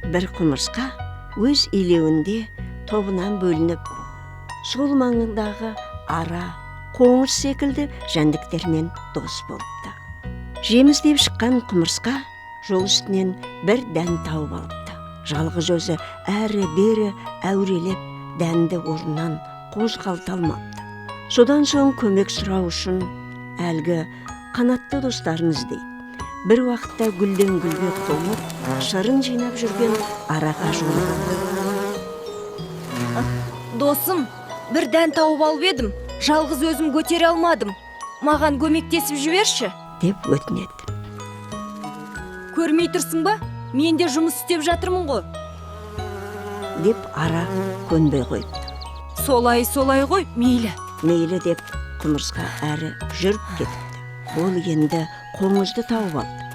Бір құмырсқа өз илеуінде тобынан бөлініп, сол маңындағы ара, қоңыз секілді жәндіктермен дос болыпты. Жем іздеп шыққан құмырсқа жол үстінен бір дән тауып алыпты. Жалғыз өзі әрі-бері әурелеп, дәнді орнынан қозғалта алмапты. Содан соң көмек сұрау үшін әлгі қанатты достарын іздейді. Бір уақытта гүлден гүлге қонып, шырын жинап жүрген араға жолығады. Досым, бір дән тауып алып едім, жалғыз өзім көтере алмадым. Маған көмектесіп жіберші. Деп өтінеді. Көрмей тұрсың ба? Мен де жұмыс істеп жатырмын ғой. Деп ара көнбей қойыпты. Солай, солай ғой, мейлі. Мейлі деп құмырсқа әрі жүріп кетіпті. Ол енді қоңызды тауып алды.